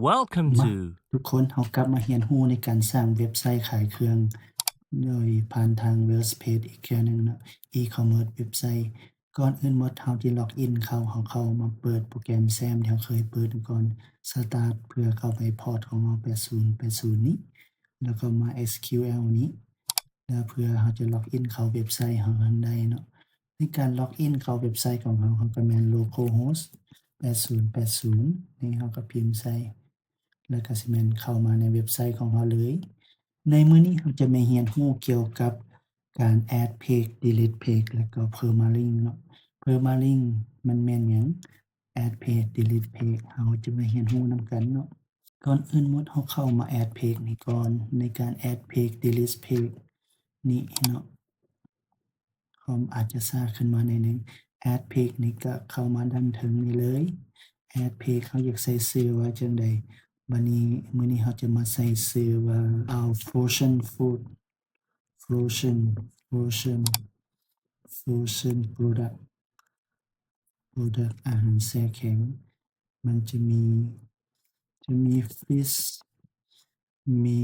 Welcome ມາ to ທຸກຄົນ ເຮົາກັບມາຮຽນຮູ້ໃນການສ້າງເວັບໄຊຂາຍເຄື່ອງ ໂດຍຜ່ານທາງ WordPress ອີກເທື່ອໜຶ່ງເນາະ e-commerce ເວັບໄຊ. ກ່ອນອື່ນໝົດ ເຮົາຈະ log in ເຂົ້າ ເຮົາເຂົ້າມາເປີດໂປຣແກຣມ XAMPP ທີ່ເຮົາເຄີຍເປີດກ່ອນ Start ເພື່ອເຂົ້າໄປ port ຂອງເຮົາ ແປດສູນແປດສູນນີ້ ແລ້ວກໍມາ SQL ນີ້ ແລ້ວເພື່ອເຮົາຈະ log in ເຂົ້າເວັບໄຊເຮົາຫັ້ນໄດ້ເນາະ. ໃນການ log in ເຂົ້າເວັບໄຊຂອງເຮົາ ເຮົາກໍແມ່ນ localhost ແປດສູນແປດສູນ ນີ້ເຮົາກໍພິມໃສ່ ແລ້ວກໍຊິແມ່ນເຂົ້າມາໃນເວັບໄຊຂອງເຮົາເລີຍ. ໃນມື້ນີ້ເຮົາຈະມາຮຽນຮູ້ກ່ຽວກັບການ add page delete page ແລ້ວກໍ permalink ເນາະ. Permalink ມັນແມ່ນຫຍັງ? add page delete page ເຮົາຈະມາຮຽນຮູ້ນຳກັນເນາະ. ກ່ອນອື່ນໝົດ ເຮົາເຂົ້າມາ add page ນີ້ກ່ອນ. ໃນການ add page delete page ນີ້ເນາະ ຄອມອາດຈະຊ້າຂຶ້ນມາໜ້ອຍໜຶ່ງ. add page ນີ້ກໍເຂົ້າມາດ້ານເທິງນີ້ເລີຍ. add page ເຮົາຢາກໃສ່ຊື່ວ່າຈັ່ງໃດ? ບັດນີ້ ມື້ນີ້ເຮົາຈະມາໃສ່ຊື່ວ່າ ເອົາ frozen food frozen frozen frozen product product ອາຫານແຊ່ແຂງ. ມັນຈະມີ ຈະມີ fish ມີ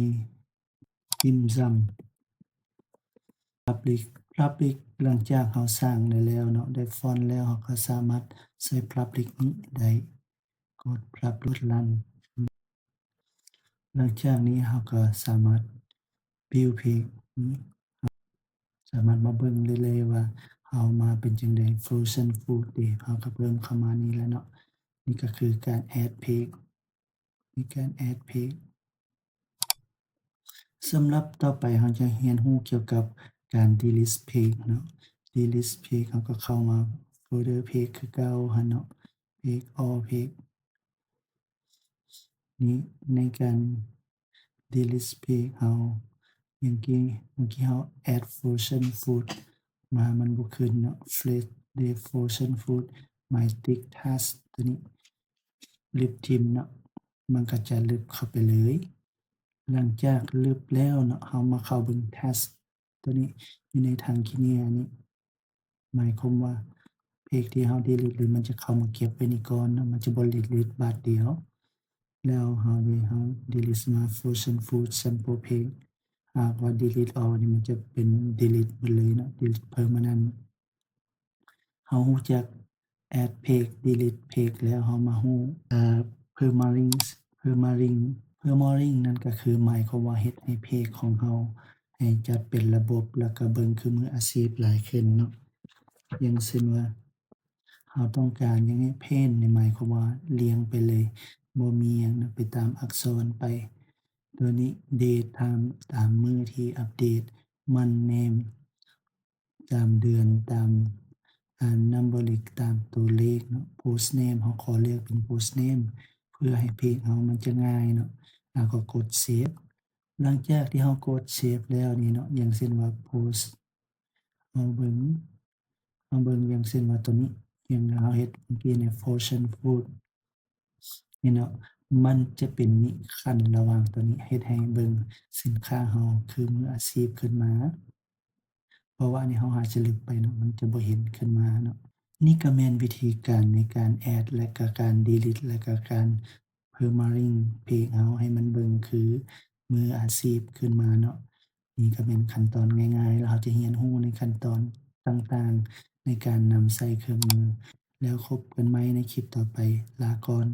dim sum public public ຫຼັງຈາກເຮົາສ້າງໄດ້ແລ້ວເນາະ ໄດ້ຟອນແລ້ວ ເຮົາກໍສາມາດໃສ່ public ນີ້ໄດ້. ກົດ public run ຫຼັງຈາກນີ້ເຮົາກໍສາມາດ build page ນີ້ ສາມາດມາເບິ່ງໄດ້ເລີຍວ່າເຮົາມາເປັນຈັ່ງໃດ. frozen food ເດ ເຮົາກໍເພີ່ມເຂົ້າມານີ້ແຫຼະເນາະ. ນີ້ກໍຄືການ add page ມີການ add page. ສຳລັບຕໍ່ໄປເຮົາຈະຮຽນຮູ້ກ່ຽວກັບການ delete page ເນາະ. delete page ເຮົາກໍເຂົ້າມາ folder page ຄືເກົ່າຫັ້ນເນາະ page all page ນີ້. ໃນການ delete page ເຮົາ ເມື່ອກີ້ ເມື່ອກີ້ເຮົາ add frozen food ມາ ມັນບໍ່ຂຶ້ນເນາະ delete frozen food ໝາຍຕິກ task ຕົວນີ້ ລຶບຖິ້ມເນາະ ມັນກໍຈະລຶບເຂົ້າໄປເລີຍ. ຫຼັງຈາກລຶບແລ້ວເນາະ ເຮົາມາເຂົ້າເບິ່ງ task ຕົວນີ້ຢູ່ໃນຖັງຂີ້ເຫຍື້ອນີ້ ໝາຍຄວາມວ່າ page ທີ່ເຮົາ delete ເລີຍ ມັນຈະເຂົ້າມາເກັບໄວ້ນີ້ກ່ອນເນາະ ມັນຈະບໍ່ delete ບາດດຽວ. ແລ້ວເຮົາເດ ເຮົາ delete ມາ frozen food sample page ຫາກວ່າ delete all ນີ້ ມັນຈະເປັນ delete ໝົດເລີຍເນາະ delete permanent. ເຮົາຮູ້ຈັກ add page delete page ແລ້ວ ເຮົາມາຮູ້ ເອີ permalink permalink permalink ນັ້ນກໍຄືໝາຍຄວາມວ່າເຮັດໃຫ້ page ຂອງເຮົາ ໃຫ້ຈັດເປັນລະບົບ ແລ້ວກໍເບິ່ງຄືມືອາຊີບຫຼາຍຂຶ້ນເນາະ. ຢ່າງເຊັ່ນວ່າ ເຮົາຕ້ອງການຫຍັງໃຫ້ plain ນີ້ໝາຍຄວາມວ່າລຽງໄປເລີຍ ບໍ່ມີຫຍັງນະ ໄປຕາມອັກສອນໄປ. ຕົວນີ້ date time ຕາມມື້ທີ່ອັບເດດ month name ຕາມເດືອນ ຕາມ ອາ numeric ຕາມຕົວເລກເນາະ. post name ເຮົາຂໍເລືອກເປັນ post name ເພື່ອໃຫ້ page ເຮົາມັນຈະງ່າຍເນາະ ແລ້ວກໍກົດ save. ຫຼັງຈາກທີ່ເຮົາກົດ save ແລ້ວນີ້ເນາະ ຢ່າງເຊັ່ນວ່າ post ເຮົາເບິ່ງ ເຮົາເບິ່ງ ຢ່າງເຊັ່ນວ່າຕົວນີ້ ຢ່າງເຮົາເຮັດເມື່ອກີ້ໃນ frozen food ນີ້ເນາະ ມັນຈະເປັນນິຂັ້ນລະຫວ່າງຕົວນີ້ ເຮັດໃຫ້ເບິ່ງສິນຄ້າເຮົາຄືມືອາຊີບຂຶ້ນມາ ເພາະວ່າອັນນີ້ເຮົາຫາຈະລຶບໄປເນາະ ມັນຈະບໍ່ເຫັນຂຶ້ນມາເນາະ. ນີ້ກໍແມ່ນວິທີການໃນການ add ແລະກະການ delete ແລະກະການ permalink page ເຮົາໃຫ້ມັນເບິ່ງຄືມືອາຊີບຂຶ້ນມາເນາະ. ນີ້ກໍແມ່ນຂັ້ນຕອນງ່າຍໆ ແລ້ວເຮົາຈະຮຽນຮູ້ໃນຂັ້ນຕອນຕ່າງໆ ໃນການນຳໃຊ້ເຄື່ອງມື. ແລ້ວພົບກັນໃໝ່ໃນຄລິບຕໍ່ໄປ. ລາກ່ອນ.